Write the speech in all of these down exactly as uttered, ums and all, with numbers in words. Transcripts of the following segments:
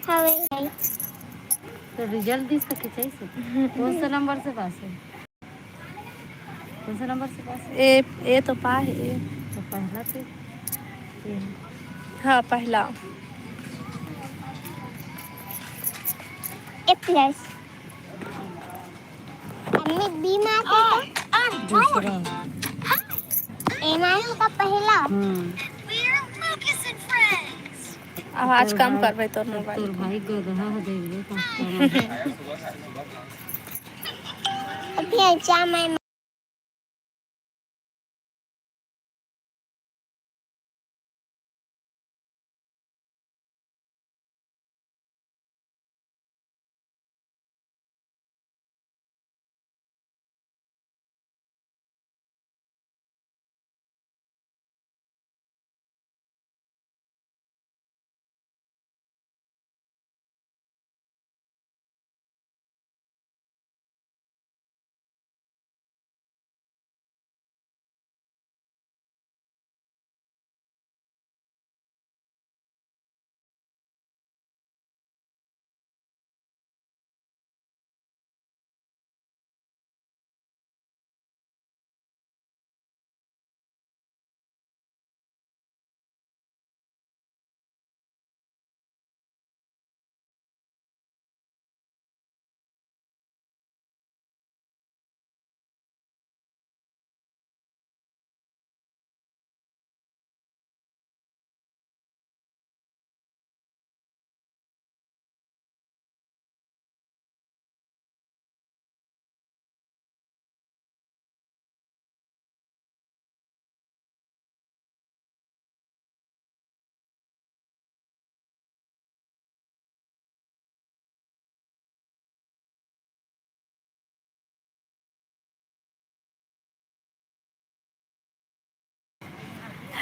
हवे। तो रिजल्ट दिस तो खिंचाई से। कौन सा नंबर से पास है? कौन सा नंबर से पास है? ए, ए तो पा है, ए। तो पहला तो ये है। हाँ, पहला। ए प्लस। मम्मी, बी माँ के तो दूसरा। ए माँ का पहला। हम्म। आवाज कम करबे तोर मोबाइल तोर के। भाई गदहा हो जाइए तो। अभी अच्छा मैं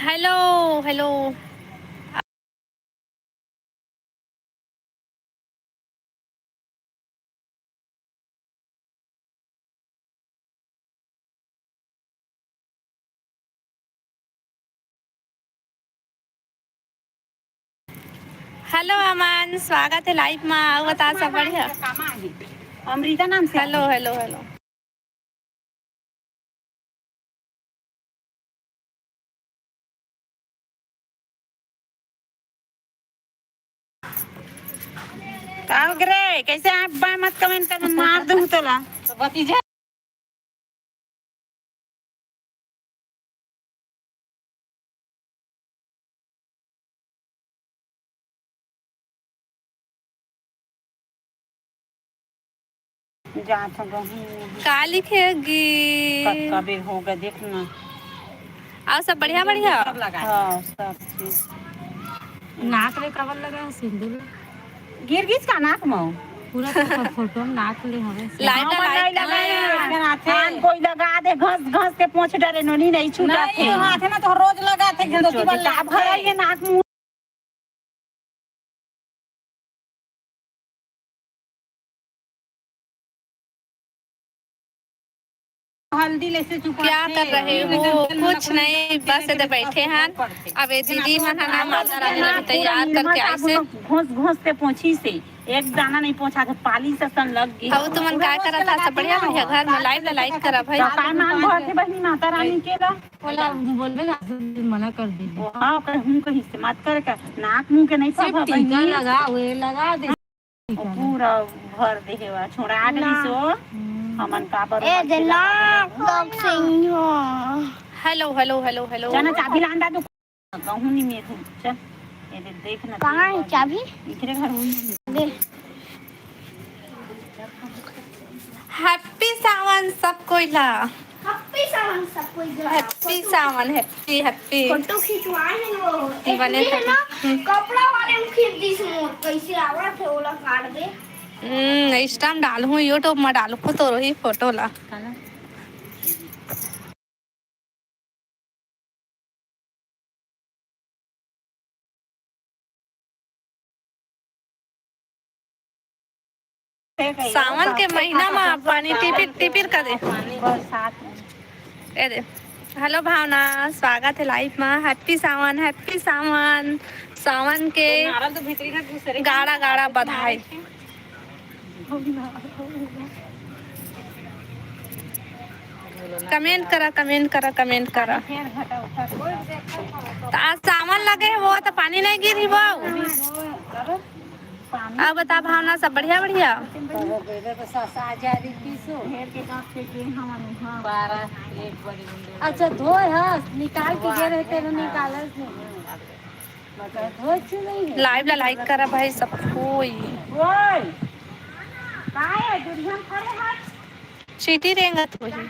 हेलो, हेलो। हेलो अमन, स्वागत है लाइव मा। अउ बता, सब बढ़िया? अमृता नाम से। Hello, hello, hello. का हो गे रे? कैसे आप बाय मत कमेंट कर, मार दूं तोला। तो भतीजा। जात हो गहूं। का लिखे गी? कतका बेर हो गए, देख ना। अउ सब बढ़िया, बढ़िया? सब लगा। हाँ, सब चीज। नाक ले कवर लगा है सिंदूर? गिर गिस का नाक में? पूरा तो फोटो में नाक ले हवे। लाइट हाँ, लाइट लाइट लगा है। लगा है। कान कोई लगा दे, घस घस के पोंछ डरे, नोनी नहीं छूटा नहीं, थे। हाथ है ना तो रोज लगा थे, घंटों की बार अब हरा ये नाक मुंह। हल्दी ले से चुपा क्या कर रहे हो? कुछ नहीं, बस इधर बैठे हैं। अब ये दीदी मन ह ना माता रानी ला तैयार करके आइसे। घोंस घोंस के पोंछी से एक दाना नहीं पोंछा थे, पालिश असन लग गे। अब तुमन का करत हा? सब बढ़िया बढ़िया घर में लाइव ला लाइक करा भाई। तो काय मान भर थे बहिनी माता रानी के ला? बोला, बोलबे ना, मना कर दे। हाँ, ओकर हूँ कहीं से मत करे का, नाक मुंह के नहीं सब पापा टीका बहिनी। लगा, वे लगा दे। ओ पूरा भर देहे वा, छोड़ा आ गई ना। सो, हम्म। हमन का बर ए, भर दे के ला, लगा देना। टॉक्सिन हो। Hello, hello, hello, hello. जाना चाबी लान दा दो। कहूँ नहीं मेरे को। चल, ये दे, देख ना कहाँ है तेरे चाबी? इकरे घर हुई। दे। हैप्पी सावन सब कोई ला। हैप्पी सावन सब कोई ला। हैप्पी सावन, हैप्पी, हैप्पी। फोटो खिंचवाए हैं वो। एक बने दिन है ना, हम्म। कपड़ा वाले में खींच दी मोर, कैसे आवत है ओला काट दे। हम्म, इस टाइम डालहूँ, YouTube में डालहूँ तो रोही फोटो ला। सावन के महीना म पानी टिपिर टिपिर करे। बरसात में। ए दे। हेलो भावना, स्वागत है लाइव म। हैप्पी सावन, हैप्पी सावन। सावन के गाड़ा गाड़ा बधाई। कमेंट करा, कमेंट करा, कमेंट करा। त आज सावन लगे हे, वो त पानी नहीं गिरी वो। अब बता भावना, सब बढ़िया बढ़िया? अच्छा धोए ह, निकाल के गे रहे तेरे निकालस नहीं। मतलब धोए क्यों नहीं है? लाइव ला लाइक करा भाई सब कोई। ओए, काय है दुनिया में खड़े हाथ? चीटी रेंगत होही।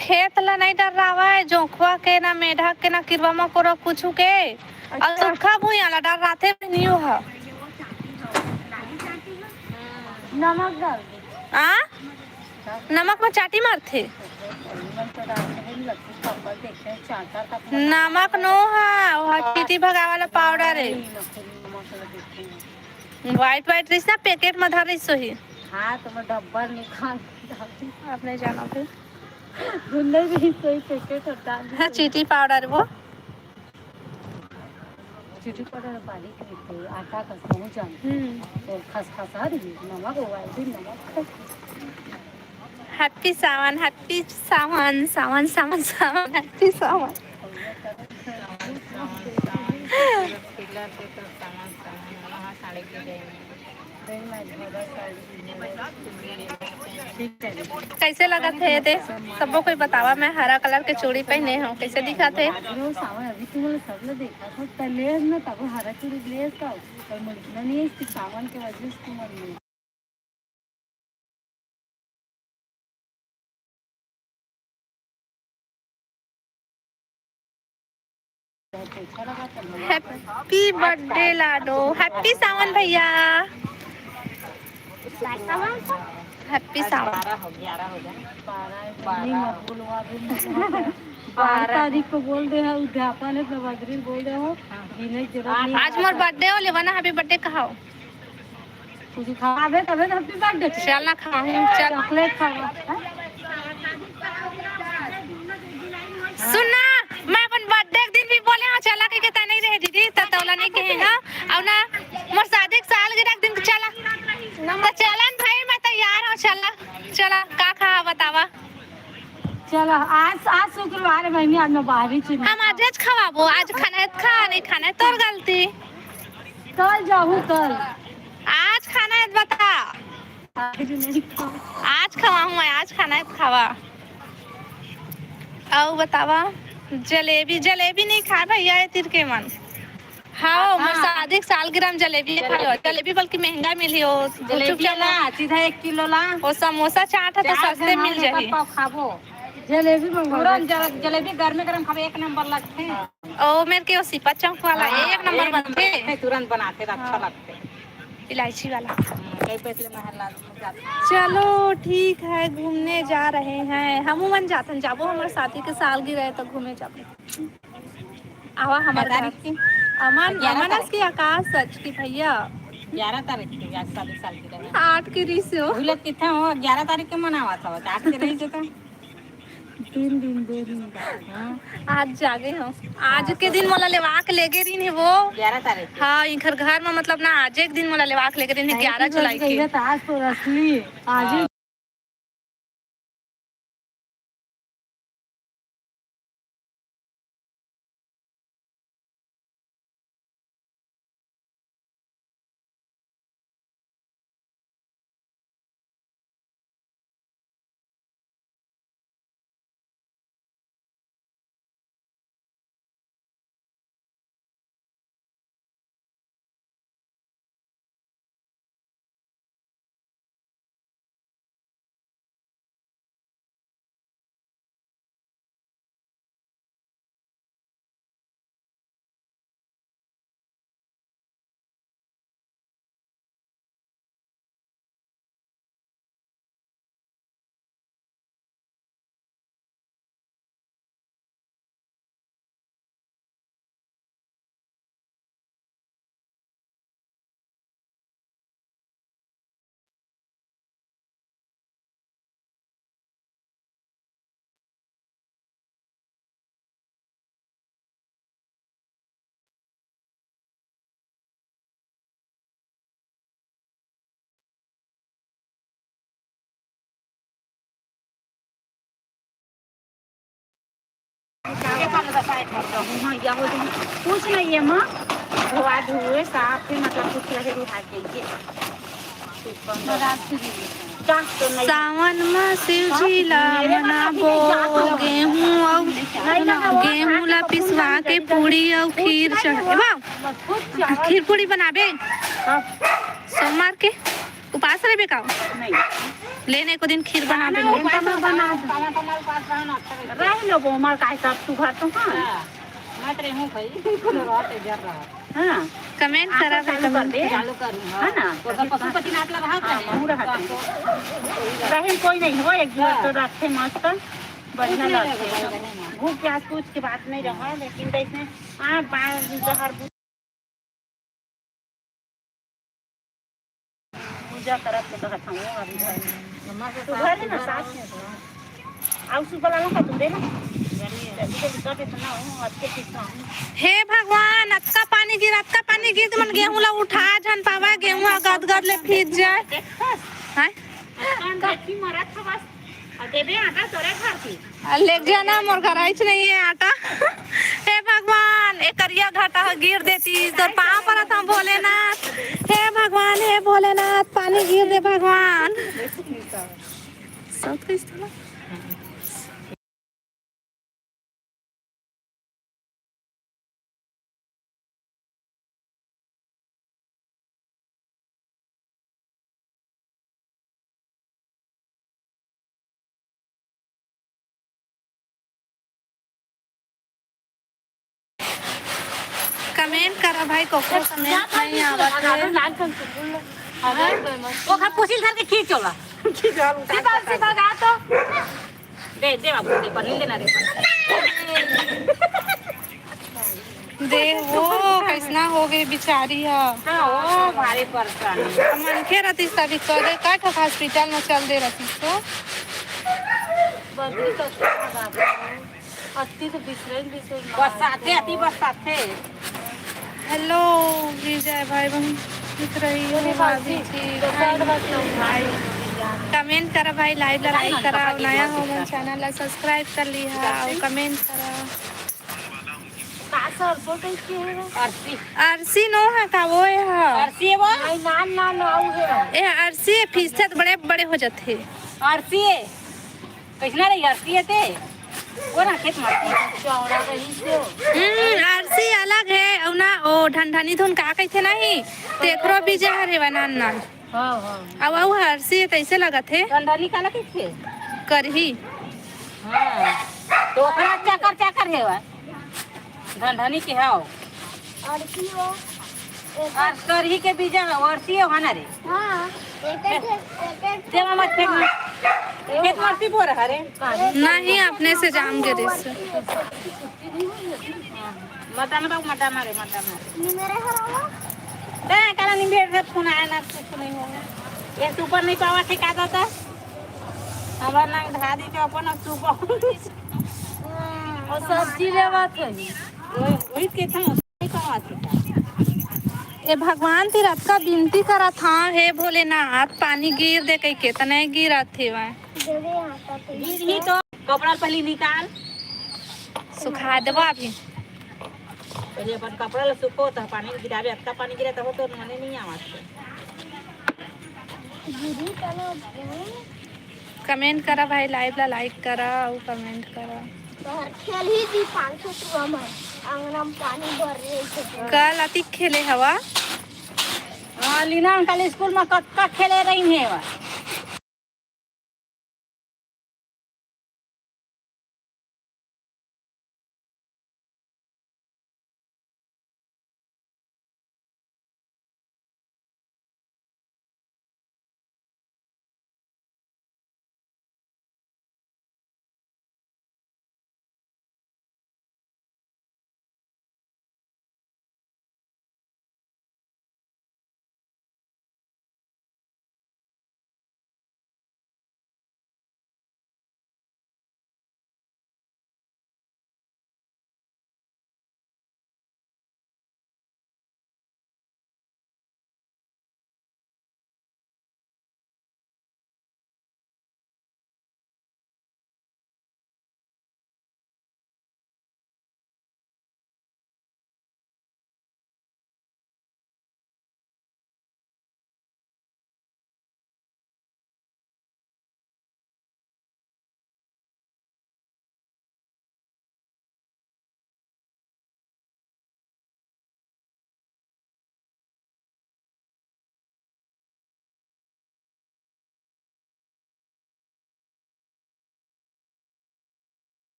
खेत ला नहीं डर्रावय, जोंखवा के, ना मेढक के, ना किरवा मकोरा कुछु के। अउ अच्छा। सुक्खा भुइयां ला डर्राथे नहीं ओहा। नमक डाल दे। आ? नमक में चाटी मारथे। नमक नो हा, ओहा चीटी भगावे वाला पाउडर हे। व्हाइट व्हाइट रहिस ना, पैकेट में धर रहिस होही। हाँ, तो मैं डब्बा निकाल के डाल दी। आप नहीं जाना फिर। धुंधल भी सोई पैकेट हटा दी। हाँ, चीटी पाउडर वो। चीटी पाउडर बारीक रहते, आटा का समूह जान। हम्म। और खसखसा रही, नमक वो वाली नमक। हैप्पी सावन, हैप्पी सावन, सावन, सावन, सावन, हैप्पी सावन। कैसे लगत हे ते? सबो कोई बतावा, मैं हरा कलर के चूड़ी पहने हूँ, कैसे दिखत हे? अभी तुमने सब लोग देखा था, पहले ना तब हरा चूड़ी ब्लेज का, पर मुझे नहीं, इसकी सावन के वजह से तुम हैप्पी बर्थडे लाडो, हैप्पी सावन भैया, हैप्पी सावन। बारह तारीख को बोल दे है उद्यापन है, प्रभागरी बोल दे हो, गिने के जरूरत नहीं है। आज मोर बर्थडे हो, लेवा ना हैप्पी बर्थडे कहाओ। कुछ खाबे तबे तो हैप्पी बर्थडे। चल ना खाहूँ, चल। चॉकलेट खाबा। सुन ना, मैं अपन बर्थडे के दिन भी बोले हूँ चला, कहिके तैं नहीं रहे दीदी, त तोला नहीं कहे हूँ। अउ ना, मोर शादी के सालगिरह के दिन चला। त चलन भाई, मैं तैयार हूँ, चला। चला, का खाहा बतावा? चला, आज, आज शुक्रवार है बहिनी, आज मैं बाहरी चीज हम आज खवाबो, आज खाना है त खा, नहीं खाना है तोर गलती। कल जाहू, कल। आज खाना है त बता। आज खवाहूँ मैं, आज खाना है त खावा। अउ बतावा, जलेबी, जलेबी नहीं खाय भैया, ये तीर के मन। हाँ, मोर शादी के सालगिरह में जलेबी खा लो। जलेबी बल्कि महंगा मिली हो। जलेबी ला, सीधा एक किलो ला। वो समोसा चाट है तो सस्ते मिल जाही। खाबो। जलेबी मंगवा। तुरंत जल-, जलेबी गरमे गरम खाबे, एक नंबर लगथे। ओ मेर के ओ सिपत चौक वाला हाँ, एक नंबर एक नंबर बनथे। लगथे, तुरंत बनाथे त अच्छा हाँ। लगथे। इलायची वाला। हम्म, कई पैसे महल लाल में जाथे। चलो ठीक है, घूमने जा रहे हैं। हमू मन जाथन, जाबो हमर साथी के सालगिरह है तो घूमे जाबो। आवा हमर घर। तारीख के? अमन, ग्यारह अमन तारीख। के आकाश सच की भैया। ग्यारह तारीख के आज शादी सालगिरह है। आठ के रिसो। भूलत किथे हो, ग्यारह तारीख के मनावत हो, आठ के रही जो तो। तीन दिन, दो दिन बाद। हाँ। आज जागे हो। आज हाँ, के तो दिन मोला लेवा के लेगे रहिन हे वो। ग्यारह तारीख के। हाँ, इनकर घर में मतलब ना आज एक दिन मोला लेवा के लेगे रहिन हे, नहीं, ग्यारह जुलाई के। तो आज तो असली, आज ही हाँ। कुछ नहीं है माँ, धोआ धोए साफ है, मतलब कुछ रहे उठा के ये। सावन म शिव जी ला मनाबो, गेहूं अउ गेहूं ला पिसवा के पूड़ी अउ खीर चढ़ाबो। खीर पूड़ी बनाबे। सोमवार के उपास रहिबे का? नहीं। लेने को दिन खीर बनाबे। रह लो वो हमार काहे सब तू घर तो हाँ। मत रहूं भाई, कोनो रहत है, जर रहत। हाँ। कमेंट करा भाई, चालू कर कमेंट दे। करा। चालू करूं, हाँ। है ना? तो सब पशुपति नाथ ला रहत हाँ, है। हमहूँ रहत है। तो रहे कोई नहीं हो, एक दो हाँ। तो रखे मस्त, बढ़िया कुछ नहीं लगते लगे, हैं। लगे ना। भूख प्यास कुछ के बात नहीं रहा, लेकिन तो इसमें हाँ, बाल जहर पूजा करत के कहत हूँ अभी घर में। तू घर में ना साथ में तो। आउ सुबह वाला का तू दे ना। जल्दी जल्दी कर इतना हूँ, अच्छे से इतना हूँ। हे भगवान, अतका पानी गिर, अतका पानी गिर, मन गेहूं ला उठा झन पावा, गेहूं गद गद ले भीज जाए। हैं? कान देखी मरत हवस। अउ देबे आटा तोरे घर की। आ, ले जाना, मोर घर आइच नहीं है आटा। हे भगवान, ए करिया घाटा ह गिर देती, तोर पाँव परत हम भोलेनाथ। हे भगवान, हे भोलेनाथ, पानी गिर दे भगवान। सब तो इस तरह। कमेंट करा भाई, कोकरो कमेंट नहीं आवत है। ओखर पुछिल धर के खींच चला। सीधा सीधा जा तो। दे, दे बाबू, दे, पनीर देना रे। दे, वो कैसना हो गई बिचारी ह। हाँ, ओ, भारी परेशान। मनखे रहतीस तभी तो दे, का ठक हॉस्पिटल में चल दे रहतीस तो। बदली तो क्या बात है? अति तो बिसरन, बिसरन बरसाते, अति बरसाते। हेलो विजय भाई बहन, दिख रही हो भाभी जी। कमेंट करा भाई, लाइव ला लाइक करा, नया हो मन चैनल ला सब्सक्राइब कर लिहा और कमेंट करा। का सरसों कैसे है? अरसी। अरसी नो है का, वो है हा। अरसी है वो? नहीं, नान, नान, आऊ है। ए, अरसी है, पीसते तो बड़े, बड़े हो जाते हैं। अरसी है। कैसना रही अरसी है ते? वो ना खेत में। चौड़ा रही से। हम्म, अरसी अलग है, और ना, ओ, ढनढनी धुन का कहते नहीं? तेकरो बीजा हरे वा नान, नान। हाँ, हाँ। अब अउ हरसी तैसे लगत हे। गंडनी काला कहिथे? करही। हाँ। तो ओकरा चकर चकर हे वा। गंडनी के हव। अरसी हो। और करही के बीजा हव, अरसी हो ना रे? हाँ। एक एक एक एक देवा मत फेंक। खेत में अरसी बोर हरे। नहीं, अपने से जाम गिरिस। मता ना बाबू, मता ना रे, मता ना। निमेरे हरावा। बे, काला निमेरे से फोन आया ना, कुछ नहीं होगा। ये सुपर नहीं पावा ठेका जाता। हमार नाम धादी के अपन सुपर। और सब्जी लेवा थे। वही, वही के था, नहीं पावा ठेका। ए भगवान, तेरा अतका बिनती करत हंव, हे भोलेनाथ, पानी गिर दे कहिके, त नइ गिरत हे वह। गिरही तो कपड़ा पहले निकाल। सुखा देबो अभी। पहले अपन कपड़ा ला सुखो, त पानी गिराबे, अतका पानी गिरा, तब तो मने नहीं आवत हे। गिरही तब। कमेंट करा भाई, लाइव ला लाइक करा अउ कमेंट करा। तोहर खेल ही दी पाँच सौ टुआ में, अंगना में पानी भर रहे थे। कल अतिक खेले हवा। हाँ, लीना अंकल स्कूल में कतका खेले रही है वा।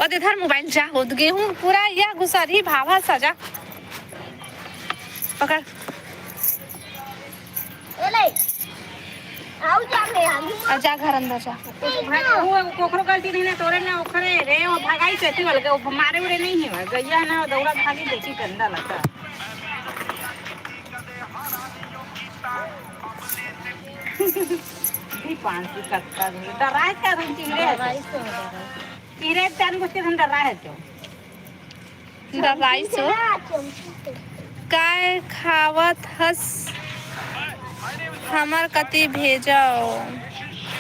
और इधर मोबाइल जा होत गेहूं पूरा यह घुसरही भावा सजा। पकड़। ए ले, आऊ जा ले, आलू। आ जा घर अंदर जा। भाग, वो कोकरो गलती नहीं ना, तोरे ना ओखरे रे, वो भगाई से एती वाला के, वो मारे उरे नहीं है, गैया ना दौड़ा भागी देखी गंदा लगता। भी पांच की कत्ता भी, डराए का तुम चिहरे है। चिहरे चार गुस्से हम डराए है तो। डराइस हो। काय खावत हस? हमर कति भेजव।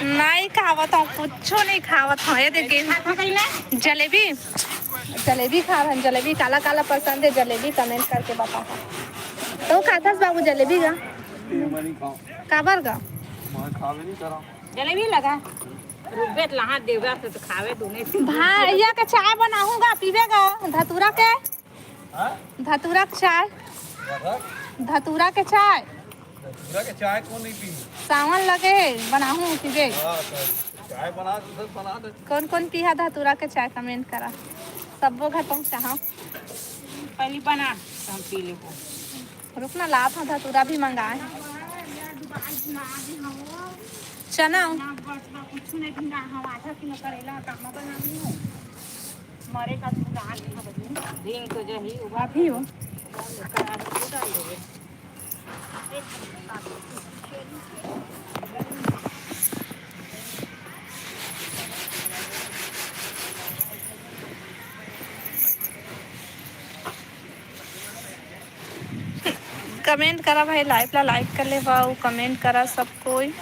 नहीं खावत हूँ, कुछो नहीं खावत हूँ। ये देखिए, जलेबी, जलेबी खा रहे हैं। जलेबी काला काला पसंद है, जलेबी कमेंट करके बताओ। तो खाथस बाबू जलेबी का? मैं नहीं खाऊं। काबर का? मैं खावे नहीं करा। जलेबी लगा। रुबेत लहा देवरा से तो खावे दूने। भैया के चाय बनाऊंगा, पीबेगा धतूरा के। हाँ? धतूरा के चाय। धतूरा के चाय। धतूरा के चाय कौन नहीं पी? सावन लगे, बनाहूं, पीबे। हाँ, तो चाय बना दे, उधर बना दे। कौन कौन पीहा धतूरा के चाय, कमेंट करा। सबो घर पहुंचा हाँ। पहली बना, हम पी लेबो। रुक ना, लात हूँ, धतूरा भी मंगाए। चना। कुछ नहीं भिंगा, हम आधा किलो करेला, कामा बना ली हूँ। मरे का तू डाल दे, हम भिंग तो जही, अभी हो। कमेंट करा भाई, लाइव ला लाइक कर ले भाऊ, कमेंट करा सब कोई।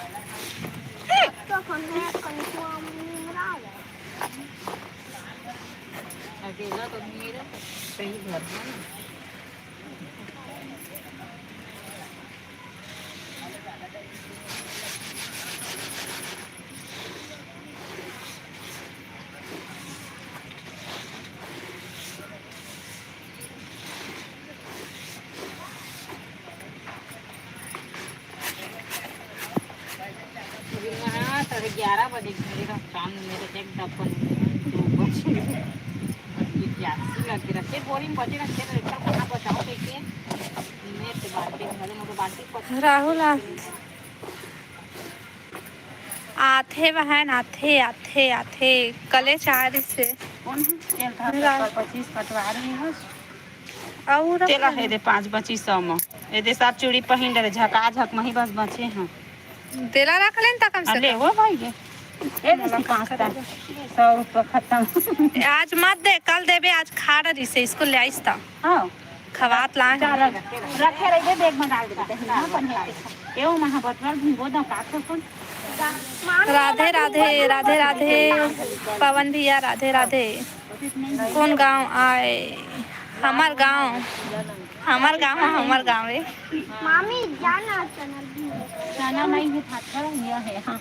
अकेला तो नहीं है, कहीं घर में। अभी मैं साढ़े ग्यारह बजे घर का काम, मेरे एक डब्बन दो बजे। अभी प्यासी लग रखे, बोरिंग बजे रखे, तो एक कहाँ बचाओ लेके। मैं तो बाल्टी, भले मोर बाल्टी पकड़। राहुल आ। आथे बहन, आथे, आथे, आथे। कले चार से। कौन है? तेल था ला। पच्चीस पटवारी है। और तेला है दे पाँच बची सौ में। ये दे सब चूड़ी पहिन डरे, झका झक मही बस बचे हैं। तेला रख लेन त कम से अले कम। हो भाई ये। ये दे मोला पाँच का टा। सौ रुपया खत्म। आज मत दे, कल देबे, आज खाड़ रिसे, इसको ले आइस त। हाँ। खवात लाए हैं। चल, रखे रहिबे, बैग में डाल देबे, कहीं ना पन्नी पे। एहो, महा बटवार भिंगो दो, का कर कौन? राधे, राधे, राधे, राधे। पवन भैया, राधे, राधे। कौन गांव आए? हमार गांव, हमार गांव है, हमार गांव है। मामी, जाना चना भी है। चना नहीं है, भात का, यह है, हाँ।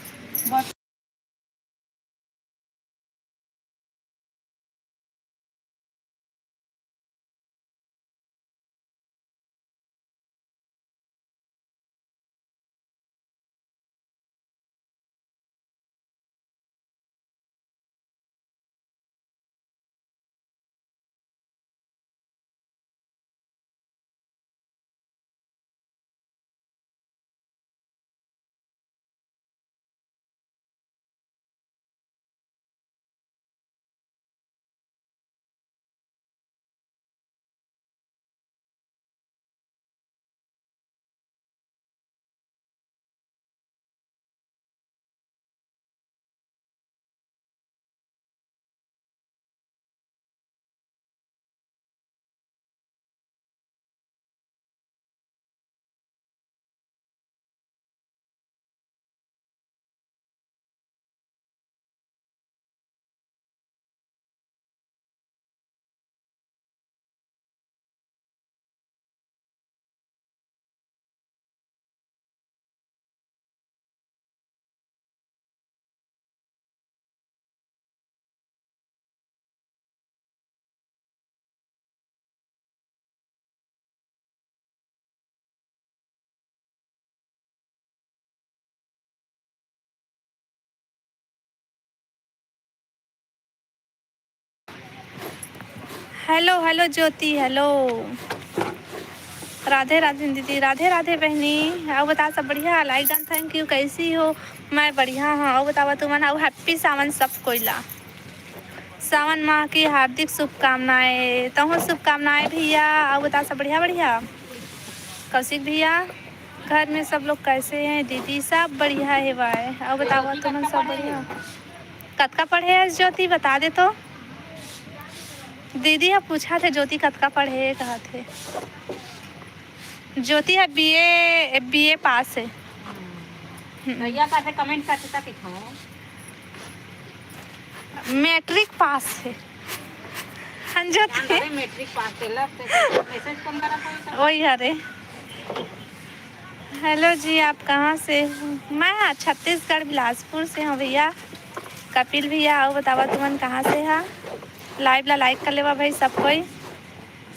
हेलो, हेलो ज्योति, हेलो। राधे राधे दीदी, राधे राधे बहिनी। अउ बता, सब बढ़िया? Like done, thank you। कैसी हो? मैं बढ़िया हूँ। अउ बतावा तुमन, अउ happy सावन सब कोई ला। सावन माह की हार्दिक शुभकामनाएं। तहूँ शुभकामनाएं भैया। अउ बता, सब बढ़िया, बढ़िया? कौशिक भैया, घर में सब लोग कैसे हैं दीदी? सब बढ़िया हेवय। अउ बतावा तुमन, सब बढ़िया? कतका पढ़े हस ज्योति, बता दे तो। दीदी ह पूछत हे, ज्योति कतका पढ़े हे, कहत हे। ज्योति ह बीए, बीए पास हे। हम्म। भैया कहथे, comment करथे त कहिथंव। मैट्रिक पास हे। हाँ, ज्योति। जान डरे, मैट्रिक पास हे, ला, ते message कौन करा कोई तो? ओही हरे। हेलो जी, आप कहाँ से हो? मैं, हाँ, छत्तीसगढ़ बिलासपुर से हूँ भैया। कपिल भैया, अउ बतावा तुमन कहाँ से हा? Live ला like कर लेवा भाई सब कोई।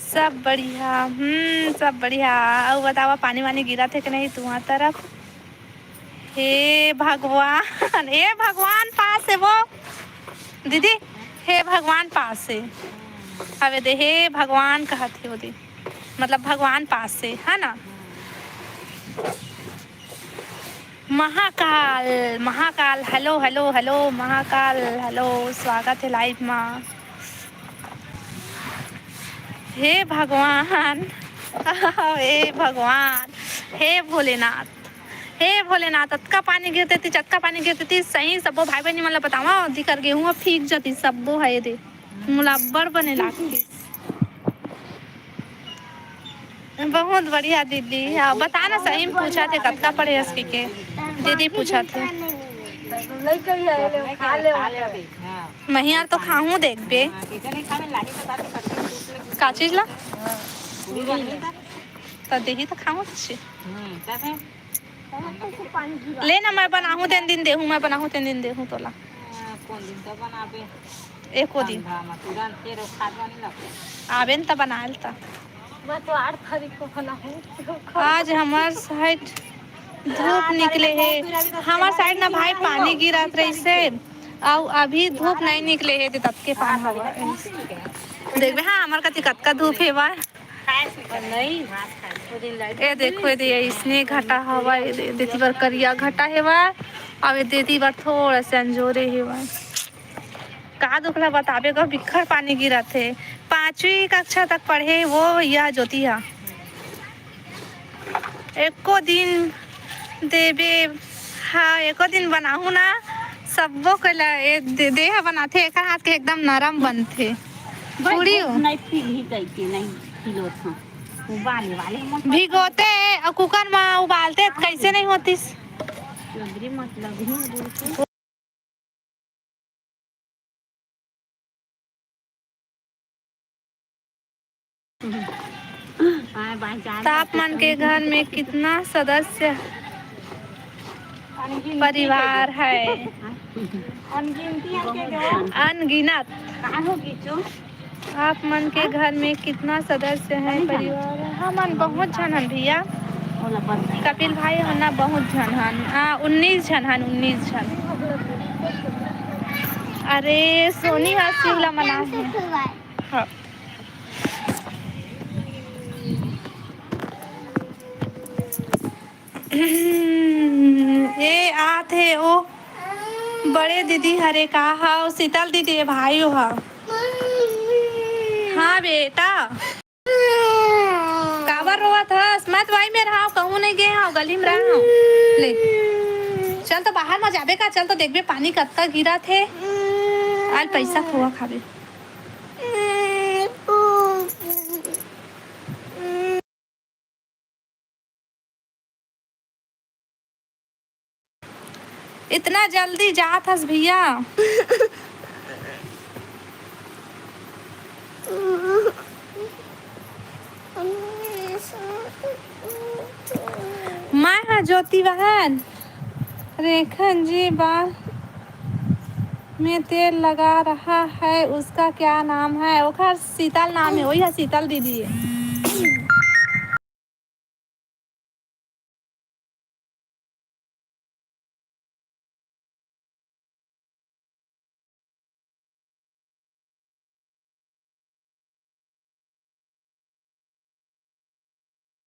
सब बढ़िया, हम्म, सब बढ़िया। अउ बतावा, पानी वानी गिरत हे कि नहीं तुँहर तरफ? हे भगवान, हे भगवान पास हे वो दीदी, हे भगवान पास हे। हवे दे, हे भगवान कहत हे वो दे, मतलब भगवान पास हे, है ना? Mahakal, Mahakal, hello, hello, hello, Mahakal, hello, स्वागत हे live मा। हे भगवान, हे भगवान, हे भोलेनाथ, हे भोलेनाथ, अतका पानी गिरत हे, अतका पानी गिरत हे, सही सब्बो भाई बहिनी मन ला बतावा, ओती कर गेहूं ह फीक जतिस सब्बो ह, ये दे, मोला अब्बड़ बने लागतिस। बहुत बढ़िया दीदी। हाँ, बता ना, सही में पूछत हे, कतका पढ़े हस कहिके दीदी पूछत हे। महियार तो खाहूं देखबे। का चीज ला? त देही त खाहूं। ले ना, मैं बनाहूं तेन दिन देहूं, मैं बनाहूं तेन दिन देहूं तोला। हाँ, कोन दिन तो बनाबे? एको दिन। ठंडा में तुरंत फेर खाद पानी लगबे। आबे न त बनायल त। मैं तो आठ तारीख को बनाहूं। आज हमर side धूप निकले हे। हमर side ना भाई पानी गिरत रहिसे, अउ अभी धूप नहीं निकले हे, दे ततके पान हवा। देखबे, हाँ, हमर कति कतका धूप हेवय। ए देखो, ए दे, अइसने घटा हवा, ए दे, देती बर करिया घटा हेवय, अउ ए देती बर थोड़ा से अंजोरे हेवय। का दुख ला बताबे ग, बिक्खर पानी गिरत हे। पांचवी कक्षा तक पढ़े वो भैया ज्योति हा। एको दिन देबे, हाँ, एको दिन बनाहूं ना, सब्बो के ला, ए दे, देह बनाथे, एकर हाथ के एकदम नरम बनथे। पूरी हो। नहीं पिघली कहिके नहीं पिघलोत हूँ। उबाले वाले मत भिगोते अउ कुकर म उबालते त कइसे नहीं होतिस? लबरी मत लबरी बोलते। हाँ, बाई जान त आप मन के घर में कितना सदस्य अनगिनती परिवार के है? अनगिनती हमके जो अनगिनत। कहाँ होगी जो? आप मन के घर में कितना सदस्य है, परिवार है? हमन बहुत झन हन भैया। कपिल भाई, हमन बहुत झन हन। आ, उन्नीस झन हन, उन्नीस झन। अरे, सोनी ह शिव ला मना हे। हाँ। ए आत हे ओ बड़े दीदी हरे का हव? शीतल दीदी, ए भाई ओ हव। हाँ बेटा। काबर रोवत हस? मैं तो वही में रहा हूँ, कहूँ नहीं गए हूँ, गली में रहा हूँ। ले, चल तो बाहर में जाबे का, चल तो देखबे पानी कतका गिरा थे। आज पैसा खोआ खाबे। इतना जल्दी जात हस भैया? मैं हा ज्योति बहन, रेखन जी बाल में तेल लगा रहा है, उसका क्या नाम है? ओखर शीतल नाम है, वही है शीतल दीदी है।